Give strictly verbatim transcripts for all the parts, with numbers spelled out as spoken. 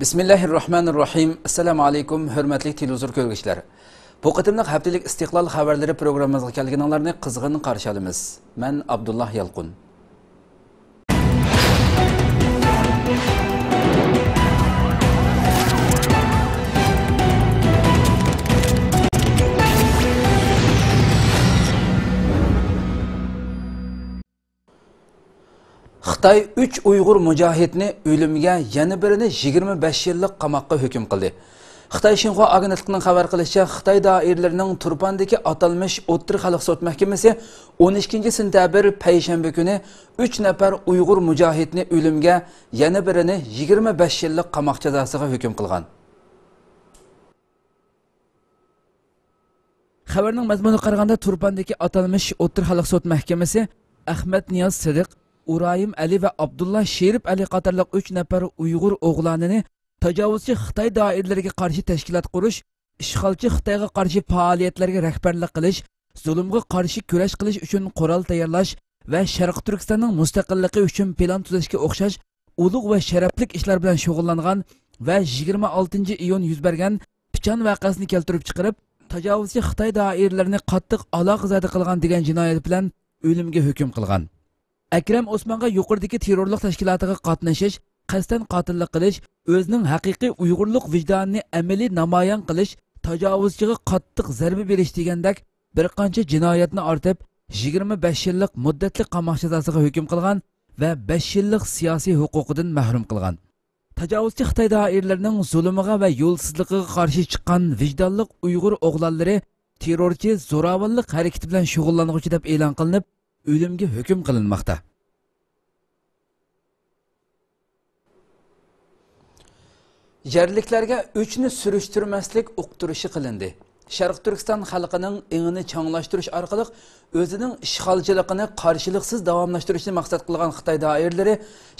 بىسمىللاھىررەھمانىررەھىم. ئەسسالامۇ ئەلەيكۇم، ھۆرمەتلىك تېلېۋىزور كۆرگۈچىلەر. بۇ قېتىملىق ھەپتىلىك ئىستىقلال خەۋەرلىرى پروگراممىمىزغا كەلگىنىڭلارنى قىزغىن قارشى ئالىمىز. مەن ئابدۇللا يالقۇن. خىتاي ئۈچ ئۇيغۇر مۇجاھىدنى ئۆلۈمگە، يەنە بىرىنى يىگىرمە بەش يىللىق قاماققا ھۆكۈم قىلدى. خىتاي شىنخۇا ئاگېنتلىقىنىڭ خەۋەر قىلىشىچە، خىتاي دائىرىلىرىنىڭ تۇرپاندىكى ئاتالمىش ئوتتۇرا خەلق سوت مەھكىمىسى ئون ئىككىنچى سېنتەبىر، پەيشەنبە كۈنى ئۈچ نەپەر ئۇيغۇر مۇجاھىدنى ئۆلۈمگە، يەنە بىرىنى يىگىرمە بەش يىللىق قاماق جازاسىغا ھۆكۈم قىلغان. خەۋەرنىڭ مەزمۇنىغا قارىغاندا، تۇرپاندىكى ئاتالمىش ئوتتۇرا خەلق سوت مەھكىمىسى ئەخمەت نىياز سىدىق، ئۇرايىم ئەلى ۋە ئابدۇللا شېرىپ ئەلى قاتارلىق ئۈچ نەپەر ئۇيغۇر ئوغلانىنى تاجاۋۇزچى خىتاي دائىرىلىرىگە قارشى تەشكىلات قۇرۇش، ئىشغالچى خىتايغا قارشى پائالىيەتلەرگە رەھبەرلىك قىلىش، زۇلۇمغا قارشى كۈرەش قىلىش ئۈچۈن قورال تەييارلاش ۋە شەرقىي تۈركىستاننىڭ مۇستەقىللىقى ئۈچۈن پىلان تۈزۈشكە ئوخشاش ئۇلۇغ ۋە شەرەپلىك ئىشلار بىلەن شۇغۇللانغان ۋە يىگىرمە ئالتىنچى ئىيۇن يۈز بەرگەن پىچان ۋەقەسىنى كەلتۈرۈپ چىقىرىپ، تاجاۋۇزچى خىتاي دائىرىلىرىنى قاتتىق ئالاقىزادە قىلغان دېگەن جىنايەت بىلەن ئۆلۈمگە ھۆكۈم قىلغان. ئەكرەم ئوسمانغا يۇقىرىدىكى تېررورلۇق تەشكىلاتىغا قاتنىشىش، قەستەن قاتىللىق قىلىش، ئۆزىنىڭ ھەقىقىي ئۇيغۇرلۇق ۋىجدانىنى ئەمەلىي نامايان قىلىش، تاجاۋۇزچىغا قاتتىق زەربە بېرىش دېگەندەك بىر قانچە جىنايەتنى ئارتىپ، يىگىرمە بەش يىللىق مۇددەتلىك قاماق جازاسىغا ھۆكۈم قىلغان ۋە بەش يىللىق سىياسىي ھوقۇقىدىن مەھرۇم قىلغان. تاجاۋۇزچى خىتاي دائىرىلىرىنىڭ زۇلۇمىغا ۋە يولسىزلىقىغا قارشى چىققان ۋىجدانلىق ئۇيغۇر ئوغلانلىرى تېررورچى زوراۋانلىق ھەرىكىتى بىلەن شۇغۇللانغۇچى دەپ ئېلان قىلىنىپ، ئۆلۈمگە ھۆكۈم قىلىنماقتا. يەرلىكلەرگە ئۆچنى سۈرۈشتۈرمەسلىك ئۇقتۇرۇشى قىلىندى. شەرقىي تۈركىستان خەلقىنىڭ ئېڭىنى چاڭلاشتۇرۇش ئارقىلىق ئۆزىنىڭ ئىشغالچىلىقىنى قارشىلىقسىز داۋاملاشتۇرۇشنى مەقسەت قىلغان خىتاي دائىرىلىرى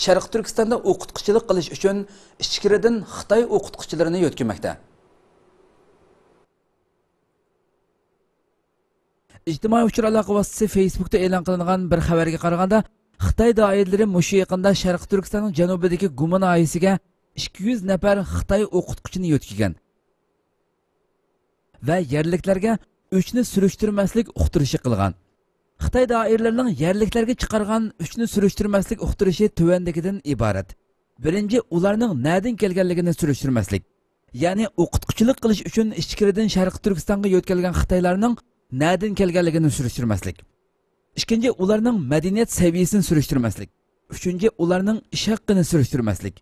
شەرقىي تۈركىستاندا ئوقۇتقۇچىلىق قىلىش ئۈچۈن ئىچكىرىدىن خىتاي ئوقۇتقۇچىلىرىنى يۆتكىمەكتە. ئىجتىمائىي ئۇچۇر ئالاقە ۋاسىتىسى فېيسبۇكتا ئېلان قىلىنغان بىر خەۋەرگە قارىغاندا، خىتاي دائىرىلىرى مۇشۇ يېقىندا شەرقىي تۈركىستاننىڭ جەنۇبىدىكى گۇما ناھىيەسىگە ئىككى يۈز نەپەر خىتاي ئوقۇتقۇچىنى يۆتكىگەن ۋە يەرلىكلەرگە ئۆچنى سۈرۈشتۈرمەسلىك ئۇقتۇرۇشى قىلغان. خىتاي دائىرىلىرىنىڭ يەرلىكلەرگە چىقارغان ئۆچنى سۈرۈشتۈرمەسلىك ئۇقتۇرۇشى تۆۋەندىكىدىن ئىبارەت. بىرىنچى، ئۇلارنىڭ نەدىن كەلگەنلىكىنى سۈرۈشتۈرمەسلىك. يەنى ئوقۇتقۇچىلىق قىلىش ئۈچۈن ئىچكىرىدىن شەرقىي تۈركىستانغا يۆتكەلگەن خىتايلارنىڭ نەدىن كەلگەنلىكىنى سۈرۈشتۈرمەسلىك. ئىككىنچى، ئۇلارنىڭ مەدەنىيەت سەۋىيەسىنى سۈرۈشتۈرمەسلىك. ئۈچىنچى، ئۇلارنىڭ ئىش ھەققىنى سۈرۈشتۈرمەسلىك.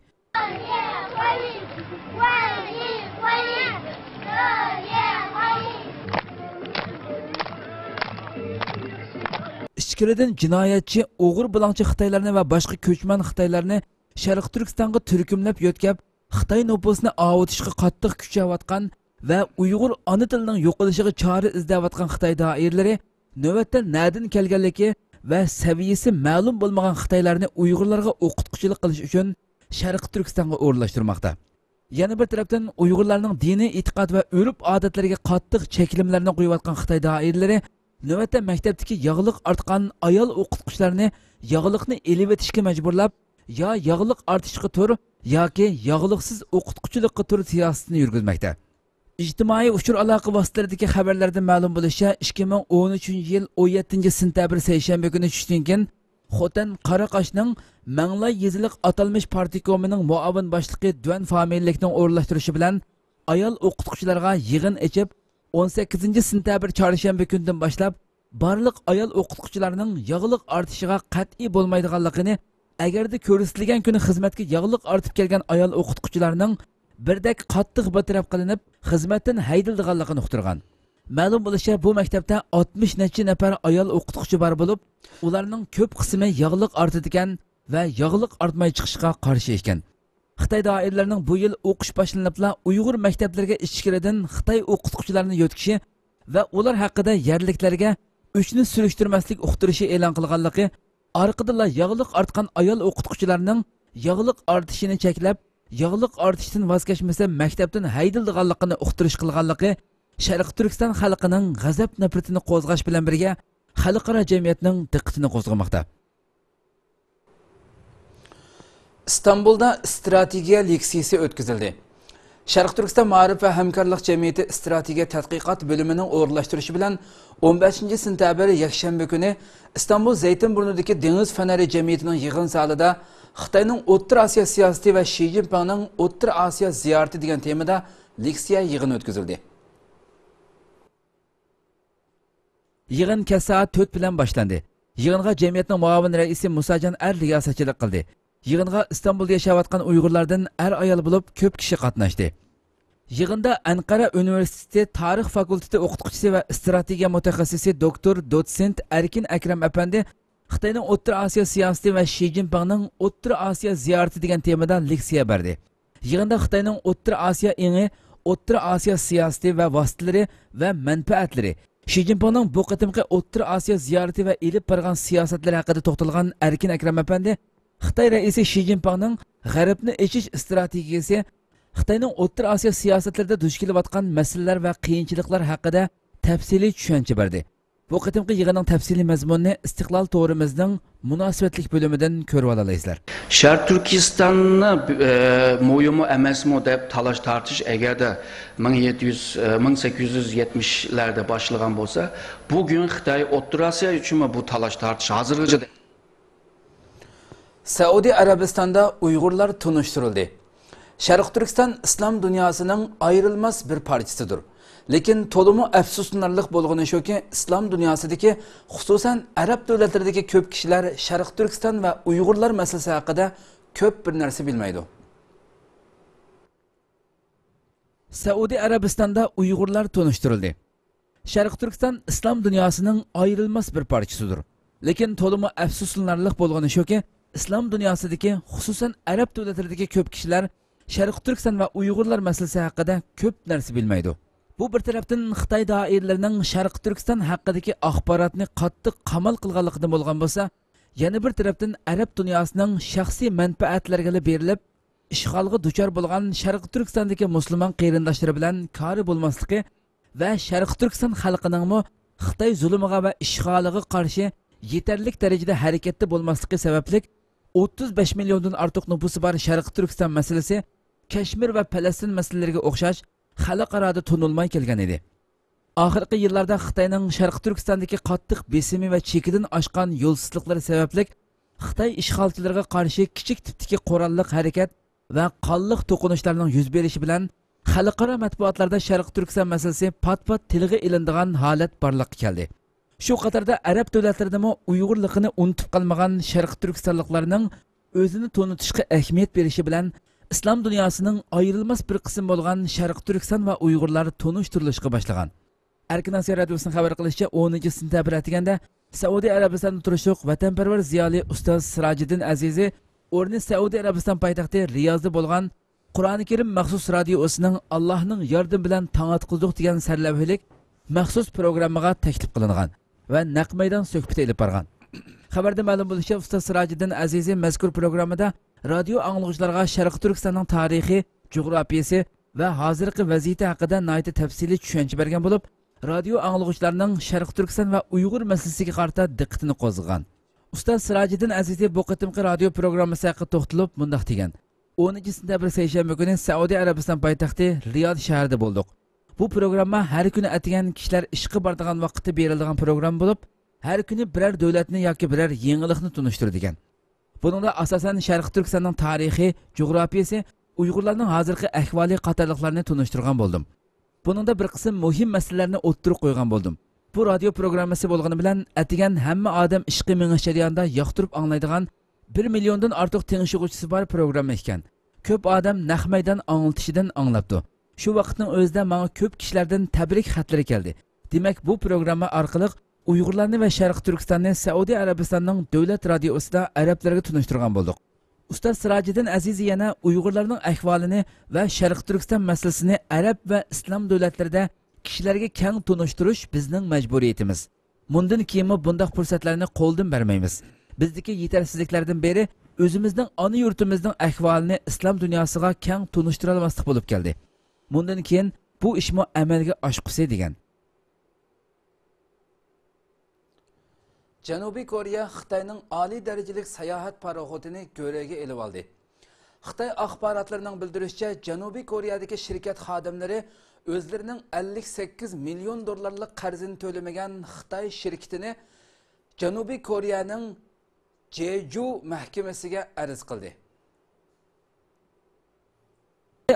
ئىچكىرىدىن جىنايەتچى، ئوغرى بۇلاڭچى خىتايلارنى ۋە باشقا كۆچمەن خىتايلارنى شەرقىي تۈركىستانغا تۈركۈملەپ يۆتكەپ، خىتاي نوپۇسىنى ئاۋۇتۇشقا قاتتىق كۈچەۋاتقان ۋە ئۇيغۇر ئانا تىلىنىڭ يوقىلىشىغا چارە ئىزدەۋاتقان خىتاي دائىرىلىرى نۆۋەتتە نەدىن كەلگەنلىكى ۋە سەۋىيەسى مەلۇم بولمىغان خىتايلارنى ئۇيغۇرلارغا ئوقۇتقۇچىلىق قىلىش ئۈچۈن شەرقىي تۈركىستانغا ئورۇنلاشتۇرماقتا. يەنە بىر تەرەپتىن، ئۇيغۇرلارنىڭ دىنىي ئېتىقاد ۋە ئۆرپ-ئادەتلىرىگە قاتتىق چەكلىمىلەرنى قويۇۋاتقان خىتاي دائىرىلىرى نۆۋەتتە مەكتەپتىكى ياغلىق ئارتقان ئايال ئوقۇتقۇچىلارنى ياغلىقنى ئېلىۋېتىشكە مەجبۇرلاپ، يا ياغلىق ئارتىشقا تۇر ياكى ياغلىقسىز ئوقۇتقۇچىلىققا تۇر سىياسىتىنى يۈرگۈزمەكتە. ئىجتىمائىي ئۇچۇر ئالاقە ۋاسىتىلىرىدىكى خەۋەرلەردىن مەلۇم بولۇشىچە، ئىككى مىڭ ئون ئۈچىنچى يىل ئون يەتتىنچى سېنتەبىر سەيشەنبە كۈنى چۈشتىن كېيىن، خوتەن قاراقاشنىڭ مەڭلاي يېزىلىق ئاتالمىش پارتكومىنىڭ مۇئاۋىن باشلىقى دۈەن فامىلىلىكنىڭ ئورۇنلاشتۇرۇشى بىلەن ئايال ئوقۇتقۇچىلارغا يىغىن ئېچىپ، ئون سەككىزىنچى سېنتەبىر چارشەنبە كۈنىدىن باشلاپ، بارلىق ئايال ئوقۇتقۇچىلارنىڭ ياغلىق ئارتىشىغا قەتئىي بولمايدىغانلىقىنى، ئەگەردە كۆرسىتىلگەن كۈنى خىزمەتكە ياغلىق ئارتىپ كەلگەن ئايال ئوقۇتقۇچىلارنىڭ بىردەك قاتتىق بىر تەرەپ قىلىنىپ، خىزمەتتىن ھەيدىلىدىغانلىقىنى ئۇقتۇرغان. مەلۇم بولۇشىچە، بۇ مەكتەپتە ئاتمىش نەچچە نەپەر ئايال ئوقۇتقۇچى بار بولۇپ، ئۇلارنىڭ كۆپ قىسمى ياغلىق ئارتىدىكەن ۋە ياغلىق ئارتماي چىقىشقا قارشى ئىكەن. خىتاي دائىرىلىرىنىڭ بۇ يىل ئوقۇش باشلىنىپلا ئۇيغۇر مەكتەپلىرىگە ئىچكىرىدىن خىتاي ئوقۇتقۇچىلارنى يۆتكىشى ۋە ئۇلار ھەققىدە يەرلىكلەرگە ئۆچنى سۈرۈشتۈرمەسلىك ئۇقتۇرۇشى ئېلان قىلغانلىقى، ئارقىدىنلا ياغلىق ئارتقان ئايال ئوقۇتقۇچىلارنىڭ ياغلىق ئارتىشىنى چەكلەپ، ياغلىق ئارتىشتىن ۋاز كەچمىسە مەكتەپتىن ھەيدىلىدىغانلىقىنى ئۇقتۇرۇش قىلغانلىقى شەرقىي تۈركىستان خەلقىنىڭ غەزەپ-نەپرىتىنى قوزغاش بىلەن بىرگە، خەلقئارا جەمئىيەتنىڭ دىققىتىنى قوزغىماقتا. ئىستانبۇلدا ئىستراتېگىيە لېكسىيىسى ئۆتكۈزۈلدى. شەرقىي تۈركىستان مائارىپ ۋە ھەمكارلىق جەمئىيىتى ئىستراتېگىيە تەتقىقات بۆلۈمىنىڭ ئورۇنلاشتۇرۇشى بىلەن ئون بەشىنچى سېنتەبىر يەكشەنبە كۈنى ئىستانبۇل زەيتىنبۇرنىدىكى دېڭىز فەنلىرى جەمئىيىتىنىڭ يىغىن زالىدا خىتاينىڭ ئوتتۇرا ئاسىيا سىياسىتى ۋە شى جىنپىڭنىڭ ئوتتۇرا ئاسىيا زىيارىتى دېگەن تېمىدا لېكسىيە يىغىنى ئۆتكۈزۈلدى. يىغىن كەچ سائەت تۆت بىلەن باشلاندى. يىغىنغا جەمئىيەتنىڭ مۇئاۋىن رەئىسى مۇساجان ئەر رىياسەتچىلىك قىلدى. يىغىنغا ئىستانبۇلدا ياشاۋاتقان ئۇيغۇرلاردىن ئەر-ئايال بولۇپ كۆپ كىشى قاتناشتى. يىغىندا ئەنقەرە ئۇنىۋېرسىتېتى تارىخ فاكۇلتېتى ئوقۇتقۇچىسى ۋە ئىستراتېگىيە مۇتەخەسسىسى دوكتور، دوتسېنت ئەركىن ئەكرەم ئەپەندى خىتاينىڭ ئوتتۇرا ئاسىيا سىياسىتى ۋە شى جىنپىڭنىڭ ئوتتۇرا ئاسىيا زىيارىتى دېگەن تېمىدا لېكسىيە بەردى. يىغىندا خىتاينىڭ ئوتتۇرا ئاسىيا ئېڭى، ئوتتۇرا ئاسىيا سىياسىتى ۋە ۋاسىتىلىرى ۋە مەنپەئەتلىرى، شى جىنپىڭنىڭ بۇ قېتىمقى ئوتتۇرا ئاسىيا زىيارىتى ۋە ئېلىپ بارغان سىياسەتلىرى ھەققىدە توختالغان ئەركىن ئەكرەم ئەپەندى، خىتاي رەئىسى شى جىنپىڭنىڭ غەربنى ئېچىش ئىستراتېگىيىسى، خىتاينىڭ ئوتتۇرا ئاسىيا سىياسەتلىرىدە دۇچ كېلىۋاتقان مەسىلىلەر ۋە قىيىنچىلىقلار ھەققىدە تەپسىلىي چۈشەنچە بەردى. بۇ قېتىمقى يىغىننىڭ تەپسىلىي مەزمۇنىنى ئىستىقلال تورىمىزنىڭ مۇناسىۋەتلىك بۆلۈمىدىن كۆرۈۋالالايسىلەر. شەرقىي تۈركىستاننى، ئە، مۇھىممۇ ئەمەسمۇ دەپ تالاش تارتىش ئەگەردە مىڭ يەتتە يۈز، ئە، مىڭ سەككىز يۈز يەتمىشلەردە باشلىغان بولسا، بۈگۈن خىتاي ئوتتۇرا ئاسىيا ئۈچۈنمۇ بۇ تالاش تارتىش ھازىرغىچە سەئۇدى ئەرەبىستاندا ئۇيغۇرلار تونۇشتۇرۇلدى. شەرقىي تۈركىستان ئىسلام دۇنياسىنىڭ ئايرىلماس بىر پارچىسىدۇر. لېكىن تولىمۇ ئەپسۇسلىنارلىق بولغىنى شۇكى، ئىسلام دۇنياسىدىكى، خۇسۇسەن ئەرەب دۆلەتلىرىدىكى كۆپ كىشىلەر شەرقىي تۈركىستان ۋە ئۇيغۇرلار مەسىلىسى ھەققىدە كۆپ بىر نەرسە بىلمەيدۇ. سەئۇدى ئەرەبىستاندا ئۇيغۇرلار تونۇشتۇرۇلدى. شەرقىي تۈركىستان ئىسلام دۇنياسىنىڭ ئايرىلماس بىر پارچىسىدۇر. لېكىن تولىمۇ ئەپسۇسلىنارلىق بولغىنى شۇكى، ئىسلام دۇنياسىدىكى، خۇسۇسەن ئەرەب دۆلەتلىرىدىكى كۆپ كىشىلەر شەرقىي تۈركىستان ۋە ئۇيغۇرلار مەسىلىسى ھەققىدە كۆپ نەرسە بىلمەيدۇ. بۇ بىر تەرەپتىن خىتاي دائىرىلىرىنىڭ شەرقىي تۈركىستان ھەققىدىكى ئاخباراتنى قاتتىق قامال قىلغانلىقىدىن بولغان بولسا، يەنە بىر تەرەپتىن ئەرەب دۇنياسىنىڭ شەخسىي مەنپەئەتلىرىگىلا بېرىلىپ، ئىشغالغا دۇچار بولغان شەرقىي تۈركىستاندىكى مۇسۇلمان قېرىنداشلىرى بىلەن كارى بولماسلىقى ۋە شەرقىي تۈركىستان خەلقىنىڭمۇ خىتاي زۇلۇمىغا ۋە ئىشغالىغا قارشى يېتەرلىك دەرىجىدە ھەرىكەتتە بولماسلىقى سەۋەبلىك، ئوتتۇز بەش مىليوندىن ئارتۇق نوپۇسى بار شەرقىي تۈركىستان مەسىلىسى كەشمىر ۋە پەلەستىن مەسىلىلىرىگە ئوخشاش خەلقئارادا تونۇلماي كەلگەن ئىدى. ئاخىرقى يىللاردا خىتاينىڭ شەرقىي تۈركىستاندىكى قاتتىق بېسىمى ۋە چېكىدىن ئاشقان يولسىزلىقلىرى سەۋەبلىك، خىتاي ئىشغالچىلىرىغا قارشى كىچىك تىپتىكى قوراللىق ھەرىكەت ۋە قانلىق توقۇنۇشلارنىڭ يۈز بېرىشى بىلەن، خەلقئارا مەتبۇئاتلاردا شەرقىي تۈركىستان مەسىلىسى پات-پات تىلغا ئېلىنىدىغان ھالەت بارلىققا كەلدى. شۇ قاتاردا ئەرەب دۆلەتلىرىدىمۇ ئۇيغۇرلۇقىنى ئۇنتۇپ قالمىغان شەرقىي تۈركىستانلىقلارنىڭ ئۆزىنى تونۇتۇشقا ئەھمىيەت بېرىشى بىلەن، ئىسلام دۇنياسىنىڭ ئايرىلماس بىر قىسمى بولغان شەرقىي تۈركىستان ۋە ئۇيغۇرلار تونۇشتۇرۇلۇشقا باشلىغان. ئەركىن ئاسىيا رادىيوسىنىڭ خەۋەر قىلىشىچە، ئونىنچى سېنتەبىر ئەتىگەندە سەئۇدى ئەرەبىستاندا تۇرۇشلۇق ۋەتەنپەرۋەر زىيالىي ئۇستاز سىراجىدىن ئەزىزى ئورنى سەئۇدى ئەرەبىستان پايتەختى رىيازدا بولغان قۇرئانى كەرىم مەخسۇس رادىيوسىنىڭ «ئاللاھنىڭ ياردىمى بىلەن تاڭ ئاتقۇزدۇق» دېگەن سەرلەۋھىلىك مەخسۇس پروگراممىغا تەكلىپ قىلىنغان ۋە نەق مەيدان سۆھبىتى ئېلىپ بارغان. خەۋەردە مەلۇم بولۇشىچە، ئۇستاز سىراجىدىن ئەزىزى مەزكۇر پروگراممىدا رادىيو ئاڭلىغۇچىلارغا شەرقىي تۈركىستاننىڭ تارىخى، جۇغراپىيىسى ۋە ھازىرقى ۋەزىيىتى ھەققىدە ناھايىتى تەپسىلىي چۈشەنچە بەرگەن بولۇپ، رادىيو ئاڭلىغۇچىلارنىڭ شەرقىي تۈركىستان ۋە ئۇيغۇر مەسىلىسىگە قارىتا دىققىتىنى قوزغىغان. ئۇستاز سىراجىدىن ئەزىزى بۇ قېتىمقى رادىيو پروگراممىسى ھەققىدە توختىلىپ مۇنداق دېگەن: «ئونىنچى سېنتەبىر سەيشەنبە كۈنى سەئۇدى ئەرەبىستان پايتەختى رىياد شەھىرىدە بولدۇق. بۇ پروگرامما ھەر كۈنى ئەتىگەن كىشىلەر ئىشقا بارىدىغان ۋاقىتتا بېرىلىدىغان پروگرامما بولۇپ، ھەر كۈنى بىرەر دۆلەتنى ياكى بىرەر يېڭىلىقنى تونۇشتۇرىدىكەن. بۇنىڭدا ئاساسەن شەرقىي تۈركىستاننىڭ تارىخى، جۇغراپىيىسى، ئۇيغۇرلارنىڭ ھازىرقى ئەھۋالى قاتارلىقلارنى تونۇشتۇرغان بولدۇم. بۇنىڭدا بىر قىسىم مۇھىم مەسىلىلەرنى ئوتتۇرىغا قويغان بولدۇم. بۇ رادىيو پروگراممىسى بولغىنى بىلەن ئەتىگەن ھەممە ئادەم ئىشقا مېڭىش جەريانىدا ياقتۇرۇپ ئاڭلايدىغان بىر مىليوندىن ئارتۇق تېڭىشىغۇچىسى بار پروگرامما ئىكەن. كۆپ ئادەم نەق مەيدان ئاڭلىتىشىدىن ئاڭلاپتۇ. شۇ ۋاقىتنىڭ ئۆزىدە ماڭا كۆپ كىشىلەردىن تەبرىك خەتلىرى كەلدى. دېمەك، بۇ پروگرامما ئارقىلىق ئۇيغۇرلارنى ۋە شەرقىي تۈركىستاننى سەئۇدى ئەرەبىستاننىڭ دۆلەت رادىيوسىدا ئەرەبلەرگە تونۇشتۇرغان بولدۇق.» ئۇستاز سىراجىدىن ئەزىزى يەنە ئۇيغۇرلارنىڭ ئەھۋالىنى ۋە شەرقىي تۈركىستان مەسىلىسىنى ئەرەب ۋە ئىسلام دۆلەتلىرىدە كىشىلەرگە كەڭ تونۇشتۇرۇش بىزنىڭ مەجبۇرىيىتىمىز. مۇندىن كېيىنمۇ بۇنداق پۇرسەتلەرنى قولدىن بەرمەيمىز. بىزدىكى يېتەرسىزلىكلەردىن بىرى ئۆزىمىزنىڭ ئانا يۇرتىمىزنىڭ ئەھۋالىنى ئىسلام دۇنياسىغا كەڭ تونۇشتۇرالماسلىق بولۇپ كەلدى. مۇندىن كېيىن بۇ ئىشمۇ ئەمەلگە ئاشقۇسى دېگەن. جەنۇبىي كورېيە خىتاينىڭ ئالىي دەرىجىلىك ساياھەت پاراخوتىنى گۆرۈگە ئېلىۋالدى. خىتاي ئاخباراتلىرىنىڭ بىلدۈرۈشىچە، جەنۇبىي كورېيەدىكى شىركەت خادىملىرى ئۆزلىرىنىڭ ئەللىك سەككىز مىليون دوللارلىق قەرزىنى تۆلىمىگەن خىتاي شىركىتىنى جەنۇبىي كورېيەنىڭ جېجۇ مەھكىمىسىگە ئەرز قىلدى.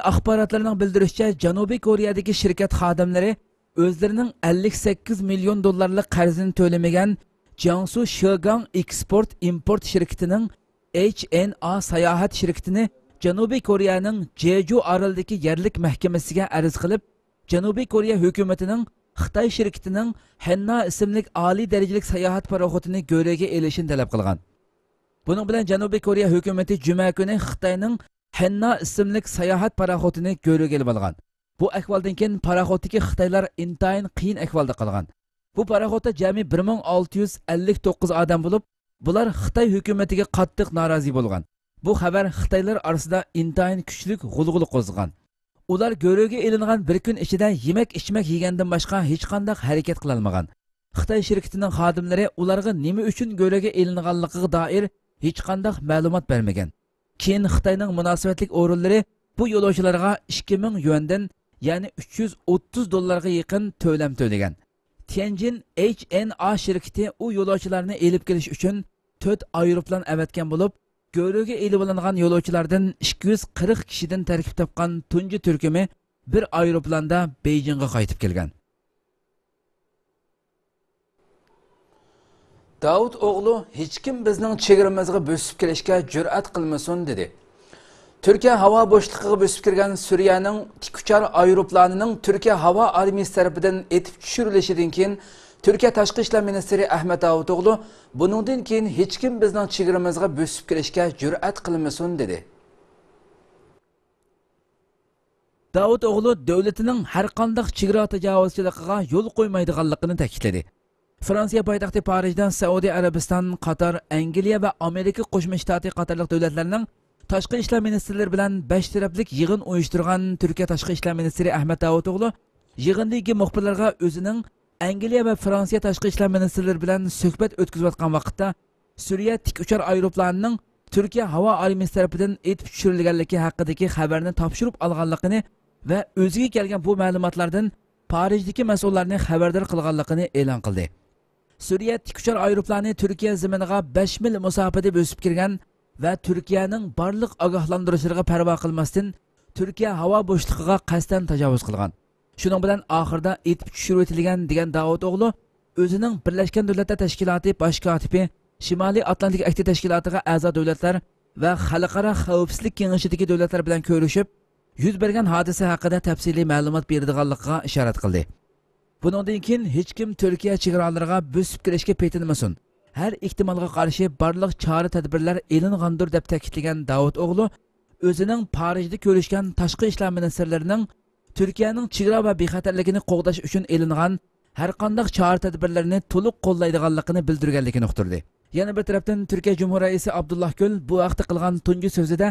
ئاخباراتلىرىنىڭ بىلدۈرۈشىچە، جەنۇبىي كورېيەدىكى شىركەت خادىملىرى ئۆزلىرىنىڭ ئەللىك سەككىز مىليون دوللارلىق قەرزىنى تۆلىمىگەن جياڭسۇ شېگاڭ ئېكسپورت ئىمپورت شىركىتىنىڭ ئېچ ئېن ئا ساياھەت شىركىتىنى جەنۇبىي كورېيەنىڭ جېجۇ ئارىلىدىكى يەرلىك مەھكىمىسىگە ئەرز قىلىپ، جەنۇبىي كورېيە ھۆكۈمىتىنىڭ خىتاي شىركىتىنىڭ ھەننا ئىسىملىك ئالىي دەرىجىلىك ساياھەت پاراخوتىنى گۆرۈگە ئېلىشىنى تەلەپ قىلغان. بۇنىڭ بىلەن جەنۇبىي كورېيە ھۆكۈمىتى جۈمە كۈنى خىتاينىڭ ھەننا ئىسىملىك ساياھەت پاراخوتىنى گۆرۈگە ئېلىۋالغان. بۇ ئەھۋالدىن كېيىن پاراخوتتىكى خىتايلار ئىنتايىن قىيىن ئەھۋالدا قالغان. بۇ پاراخوتتا جەمئىي بىر مىڭ ئالتە يۈز ئەللىك توققۇز ئادەم بولۇپ، بۇلار خىتاي ھۆكۈمىتىگە قاتتىق نارازى بولغان. بۇ خەۋەر خىتايلار ئارىسىدا ئىنتايىن كۈچلۈك غۇلغۇلا قوزغىغان. ئۇلار گۆرۈگە ئېلىنغان بىر كۈن ئىچىدە يېمەك-ئىچمەك يېگەندىن باشقا ھېچقانداق ھەرىكەت قىلالمىغان. خىتاي شىركىتىنىڭ خادىملىرى ئۇلارغا نېمە ئۈچۈن گۆرۈگە ئېلىنغانلىقىغا دائىر ھېچقانداق مەلۇمات بەرمىگەن. كېيىن خىتاينىڭ مۇناسىۋەتلىك ئورۇنلىرى بۇ يولۇچىلارغا ئىككى مىڭ يۈەندىن، يەنى ئۈچ يۈز ئوتتۇز دوللارغا يېقىن تۆلەم تۆلىگەن. تيەنجىن ئېچ ئېن ئا شىركىتى ئۇ يولۇچىلارنى ئېلىپ كېلىش ئۈچۈن تۆت ئايروپىلان ئەۋەتكەن بولۇپ، گۆرۈگە ئېلىۋالىنغان يولۇچىلاردىن ئىككى يۈز قىرىق كىشىدىن تەركىب تاپقان تۇنجى تۈركۈمى بىر ئايروپىلاندا بېيجىڭغا قايتىپ كەلگەن. داۋۇت ئوغلۇ، «ھېچكىم بىزنىڭ چېگرىمىزغا بۆسۈپ كېلىشكە جۈرئەت قىلمىسۇن» دېدى. تۈركىيە ھاۋا بوشلۇقىغا بۆسۈپ كىرگەن سۈرىيەنىڭ تىكئۇچار ئايروپىلانىنىڭ تۈركىيە ھاۋا ئارمىيىسى تەرىپىدىن ئېتىپ چۈشۈرۈلۈشىدىن كېيىن، تۈركىيە تاشقى ئىشلار مىنىستىرى ئەھمەت داۋۇتئوغلۇ، «بۇنىڭدىن كېيىن ھېچكىم بىزنىڭ چېگرىمىزغا بۆسۈپ كىرىشكە جۈرئەت قىلمىسۇن» دېدى. داۋۇتئوغلۇ دۆلىتىنىڭ ھەرقانداق چېگرا تاجاۋۇزچىلىقىغا يول قويمايدىغانلىقىنى تەكىتلىدى. فرانسىيە پايتەختى پارىژدا سەئۇدى ئەرەبىستان، قاتار، ئەنگلىيە ۋە ئامېرىكا قوشما شتاتى قاتارلىق دۆلەتلەرنىڭ تاشقى ئىشلار مىنىستىرلىرى بىلەن بەش تەرەپلىك يىغىن ئۇيۇشتۇرغان تۈركىيە تاشقى ئىشلار مىنىستىرى ئەھمەت داۋۇتئوغلۇ يىغىندىن كېيىن مۇخبىرلارغا ئۆزىنىڭ ئەنگلىيە ۋە فرانسىيە تاشقى ئىشلار مىنىستىرلىرى بىلەن سۆھبەت ئۆتكۈزۈۋاتقان ۋاقىتتا، سۈرىيە تىك ئۇچار ئايروپىلانىنىڭ تۈركىيە ھاۋا ئارمىيىسى تەرىپىدىن ئېتىپ چۈشۈرۈلگەنلىكى ھەققىدىكى خەۋەرنى تاپشۇرۇپ ئالغانلىقىنى ۋە ئۆزىگە كەلگەن بۇ مەلۇماتلاردىن پارىژدىكى مەسئۇللارنى خەۋەردار قىلغانلىقىنى ئېلان قىلدى. سۈرىيە تىك ئۇچار ئايروپىلانى تۈركىيە زېمىنىغا بەش مىل مۇساپىدە بۆسۈپ كىرگەن ۋە تۈركىيەنىڭ بارلىق ئاگاھلاندۇرۇشلىرىغا پەرۋا قىلماستىن، تۈركىيە ھاۋا بوشلۇقىغا قەستەن تاجاۋۇز قىلغان. شۇنىڭ بىلەن ئاخىرىدا ئېتىپ چۈشۈرۈۋېتىلگەن، دېگەن داۋۇتئوغلۇ ئۆزىنىڭ بىرلەشكەن دۆلەتلەر تەشكىلاتى باش كاتىپى، شىمالىي ئاتلانتىك ئەھدى تەشكىلاتىغا ئەزا دۆلەتلەر ۋە خەلقئارا خەۋپسىزلىك كېڭىشىدىكى دۆلەتلەر بىلەن كۆرۈشۈپ، يۈز بەرگەن ھادىسە ھەققىدە تەپسىلىي مەلۇمات بېرىدىغانلىقىغا ئىشارەت قىلدى. بۇنىڭدىن كېيىن ھېچكىم تۈركىيە چېگرالىرىغا بۆسۈپ كىرىشكە پېتىنمىسۇن. ھەر ئېھتىمالغا قارشى بارلىق چارە-تەدبىرلەر ئېلىنغاندۇر، دەپ تەكىتلىگەن داۋۇتئوغلۇ، ئۆزىنىڭ پارىژدا كۆرۈشكەن تاشقى ئىشلار مىنىستىرلىرىنىڭ تۈركىيەنىڭ چېگرا ۋە بىخەتەرلىكىنى قوغداش ئۈچۈن ئېلىنغان ھەرقانداق چارە-تەدبىرلەرنى تولۇق قوللايدىغانلىقىنى بىلدۈرگەنلىكىنى ئۇقتۇردى. يەنە بىر تەرەپتىن، تۈركىيە جۇمھۇر رەئىسى ئابدۇللا گۈل بۇ ھەقتە قىلغان تۇنجى سۆزىدە،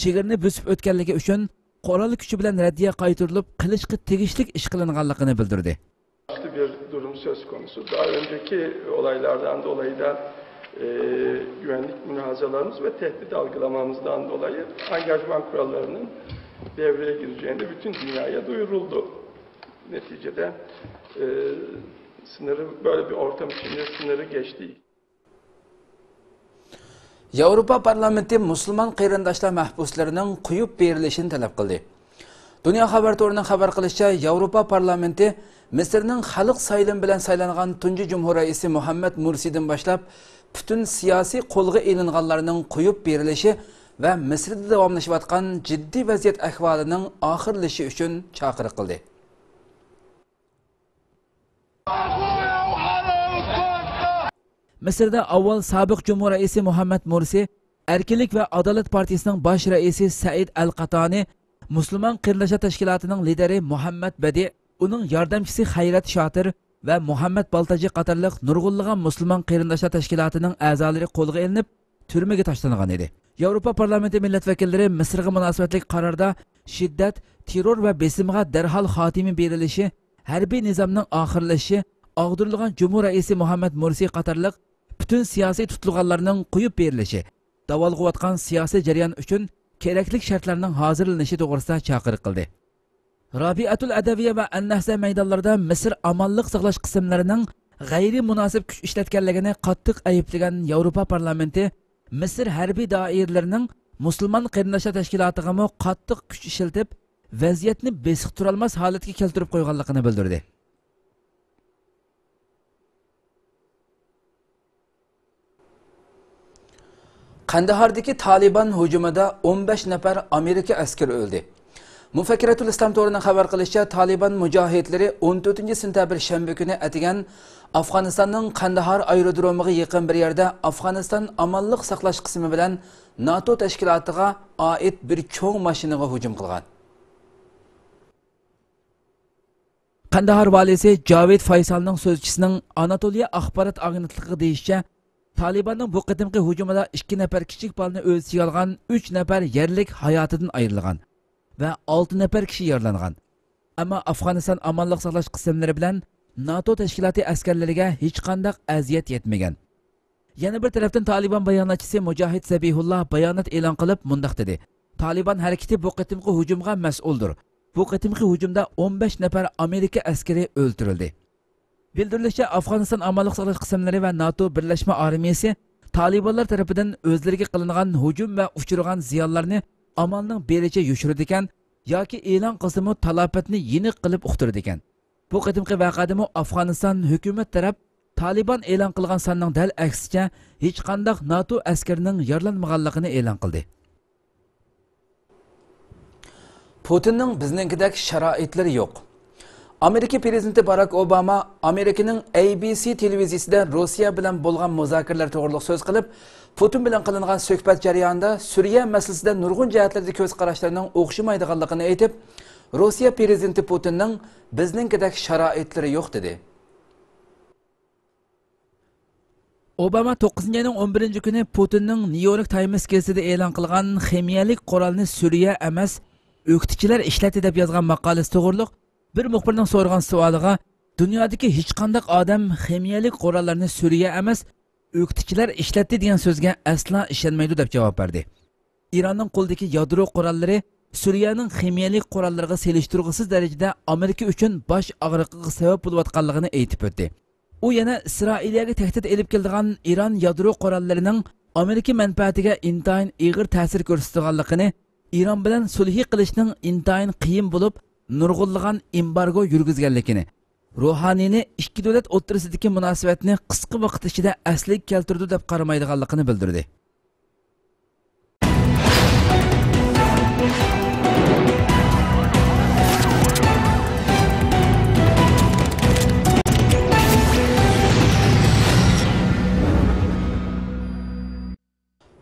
چېگرىنى بۆسۈپ ئۆتكەنلىكى ئۈچۈن قورال كۈچى بىلەن رەددىيە قايتۇرۇلۇپ، قىلىشقا تېگىشلىك ئىش قىلىنغانلىقىنى بىلدۈردى. Bir durum söz konusu. Daha önceki olaylardan dolayı da e, güvenlik mülahazalarımız ve tehdit algılamamızdan dolayı angajman kurallarının devreye gireceğini bütün dünyaya duyuruldu. Neticede e, sınırı böyle bir ortam içinde sınırı geçti. ياۋروپا پارلامېنتى مۇسۇلمان قېرىنداشلار مەھبۇسلىرىنىڭ قويۇپ بېرىلىشىنى تەلەپ قىلدى. دۇنيا خەۋەر تورىنىڭ خەۋەر قىلىشىچە، ياۋروپا پارلامېنتى مىسىرنىڭ خەلق سايلىمى بىلەن سايلانغان تۇنجى جۇمھۇر رەئىسى مۇھەممەد مۇرسىدىن باشلاپ پۈتۈن سىياسىي قولغا ئېلىنغانلارنىڭ قويۇپ بېرىلىشى ۋە مىسىردا داۋاملىشىۋاتقان جىددىي ۋەزىيەت ئەھۋالىنىڭ ئاخىرلىشىشى ئۈچۈن چاقىرىق قىلدى. مىسىردا ئاۋۋال سابىق جۇمھۇر رەئىسى مۇھەممەد مۇرسى، ئەركىنلىك ۋە ئادالەت پارتىيىسىنىڭ باش رەئىسى سەئىد ئەل قاتانى، مۇسۇلمان قېرىنداشلار تەشكىلاتىنىڭ لىدىرى مۇھەممەد بەدى، ئۇنىڭ ياردەمچىسى خەيرەت شاتىر ۋە مۇھەممەد بالتاجى قاتارلىق نۇرغۇنلىغان مۇسۇلمان قېرىنداشلار تەشكىلاتىنىڭ ئەزالىرى قولغا ئېلىنىپ، تۈرمىگە تاشلانغان ئىدى. ياۋروپا پارلامېنتى مىللەت ۋەكىللىرى مىسىرغا مۇناسىۋەتلىك قاراردا شىددەت، تېررور ۋە بېسىمغا دەرھال خاتىمە بېرىلىشى، ھەربىي نىزامنىڭ ئاخىرلىشىشى، ئاغدۇرۇلغان جۇمھۇر رەئىسى مۇھەممەد مۇرسى قاتارلىق پۈتۈن سىياسىي تۇتۇلغانلارنىڭ قويۇپ بېرىلىشى، داۋالغۇۋاتقان سىياسىي جەريان ئۈچۈن كېرەكلىك شەرتلەرنىڭ ھازىرلىنىشى توغرىسىدا چاقىرىق قىلدى. رابىئەتۇل ئەدەۋىيە ۋە ئەلنەھزە مەيدانلىرىدا مىسىر ئامانلىق ساقلاش قىسىملىرىنىڭ غەيرىي مۇناسىپ كۈچ ئىشلەتكەنلىكىنى قاتتىق ئەيىبلىگەن ياۋروپا پارلامېنتى مىسىر ھەربىي دائىرىلىرىنىڭ مۇسۇلمان قېرىنداشلار تەشكىلاتىغىمۇ قاتتىق كۈچ ئىشلىتىپ، ۋەزىيەتنى بېسىقتۇرالماس ھالەتكە كەلتۈرۈپ قويغانلىقىنى بىلدۈردى. قەندىھاردىكى تالىبان ھۇجۇمىدا ئون بەش نەپەر ئامېرىكا ئەسكىرى ئۆلدى. مۇفەككىرەتۇل ئىسلام تورىنىڭ خەۋەر قىلىشىچە، تالىبان مۇجاھىدلىرى ئون تۆتىنچى سېنتەبىر شەنبە كۈنى ئەتىگەن ئافغانىستاننىڭ قەندىھار ئايرودرومىغا يېقىن بىر يەردە ئافغانىستان ئامانلىق ساقلاش قىسمى بىلەن ناتو تەشكىلاتىغا ئائىت بىر چوڭ ماشىنىغا ھۇجۇم قىلغان. قەندىھار ۋالىسى جاۋىد فايسالنىڭ سۆزچىسىنىڭ ئاناتولىيە ئاخبارات ئاگېنتلىقىغا دېيىشىچە، تالىباننىڭ بۇ قېتىمقى ھۇجۇمىدا ئىككى نەپەر كىچىك بالىنى ئۆز ئىچىگە ئالغان ئۈچ نەپەر يەرلىك ھاياتىدىن ئايرىلغان ۋە ئالتە نەپەر كىشى يارىلانغان. ئەمما ئافغانىستان ئامانلىق ساقلاش قىسىملىرى بىلەن ناتو تەشكىلاتى ئەسكەرلىرىگە ھېچقانداق ئەزىيەت يەتمىگەن. يەنە بىر تەرەپتىن، تالىبان باياناتچىسى مۇجاھىد زەبىھۇللا بايانات ئېلان قىلىپ مۇنداق دېدى: «تالىبان ھەرىكىتى بۇ قېتىمقى ھۇجۇمغا مەسئۇلدۇر. بۇ قېتىمقى ھۇجۇمدا ئون بەش نەپەر ئامېرىكا ئەسكىرى ئۆلتۈرۈلدى.» بىلدۈرۈلۈشىچە، ئافغانىستان ئامانلىق ساقلاش قىسىملىرى ۋە ناتو بىرلەشمە ئارمىيىسى تالىبانلار تەرىپىدىن ئۆزلىرىگە قىلىنغان ھۇجۇم ۋە ئۇچرىغان زىيانلارنى ئامالنىڭ بېرىچە يوشۇرىدىكەن ياكى ئېلان قىلسىمۇ، تالاپەتنى يېنىك قىلىپ ئۇقتۇرىدىكەن. بۇ قېتىمقى ۋەقەدىمۇ ئافغانىستان ھۆكۈمەت تەرەپ تالىبان ئېلان قىلغان ساننىڭ دەل ئەكسىچە، ھېچقانداق ناتو ئەسكىرىنىڭ يارىلانمىغانلىقىنى ئېلان قىلدى. پۇتىننىڭ بىزنىڭكىدەك شارائىتلىرى يوق. ئامېرىكا پىرېزىدېنتى باراك ئوباما ئامېرىكىنىڭ ئەي بى سى تېلېۋىزىيىسىدە روسىيە بىلەن بولغان مۇزاكىرىلەر توغرىلىق سۆز قىلىپ، پۇتىن بىلەن قىلىنغان سۆھبەت جەريانىدا سۈرىيە مەسىلىسىدە نۇرغۇن جەھەتلەردە كۆز قاراشلىرىنىڭ ئوخشىمايدىغانلىقىنى ئېيتىپ، روسىيە پىرېزىدېنتى پۇتىننىڭ بىزنىڭكىدەك شارائىتلىرى يوق، دېدى. ئوباما توققۇزىنچى ئاينىڭ ئون بىرىنچى كۈنى پۇتىننىڭ نيۇ يورك تايمس گېزىتىدە ئېلان قىلغان خىمىيەلىك قورالنى سۈرىيە ئەمەس، ئۆكتىچىلەر ئىشلەتتى دەپ يازغان ماقالىسى توغرۇلۇق بىر مۇخبىرنىڭ سورىغان سوئالىغا، دۇنيادىكى ھېچقانداق ئادەم خىمىيەلىك قوراللارنى سۈرىيە ئەمەس، ئۆكتىچىلەر ئىشلەتتى دېگەن سۆزگە ئەسلا ئىشەنمەيدۇ، دەپ جاۋاب بەردى. ئىراننىڭ قولىدىكى يادرو قوراللىرى سۈرىيەنىڭ خىمىيەلىك قوراللىرىغا سېلىشتۇرغۇسىز دەرىجىدە ئامېرىكا ئۈچۈن باش ئاغرىقىغا سەۋەب بولۇۋاتقانلىقىنى ئېيتىپ ئۆتتى. ئۇ يەنە ئىسرائىلىيەگە تەھدىت ئېلىپ كېلىدىغان ئىران يادرو قوراللىرىنىڭ ئامېرىكا مەنپەئەتىگە ئىنتايىن ئېغىر تەسىر كۆرسىتىدىغانلىقىنى، ئىران بىلەن سۈلھى قىلىشنىڭ ئىنتايىن قىيىن بولۇپ، نۇرغۇنلىغان ئېمبارگو يۈرگۈزگەنلىكىنى، روھانىنى ئىككى دۆلەت ئوتتۇرىسىدىكى مۇناسىۋەتنى قىسقا ۋاقىت ئىچىدە ئەسلىگە كەلتۈرىدۇ دەپ قارىمايدىغانلىقىنى بىلدۈردى.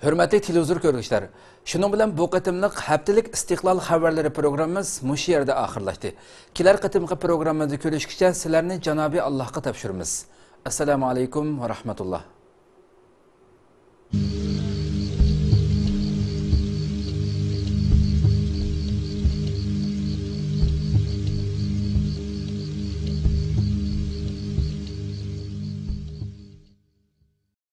ھۆرمەتلىك تېلېۋىزور كۆرگۈچىلەر، شۇنىڭ بىلەن بۇ قېتىملىق ھەپتىلىك ئىستىقلال خەۋەرلىرى پروگراممىمىز مۇشۇ يەردە ئاخىرلاشتى. كېلەر قېتىمقى پروگراممىمىزدا كۆرۈشكىچە سىلەرنى جانابى ئاللاھقا تاپشۇرىمىز. ئەسسالامۇ ئەلەيكۇم ۋە رەھمەتۇللاھ.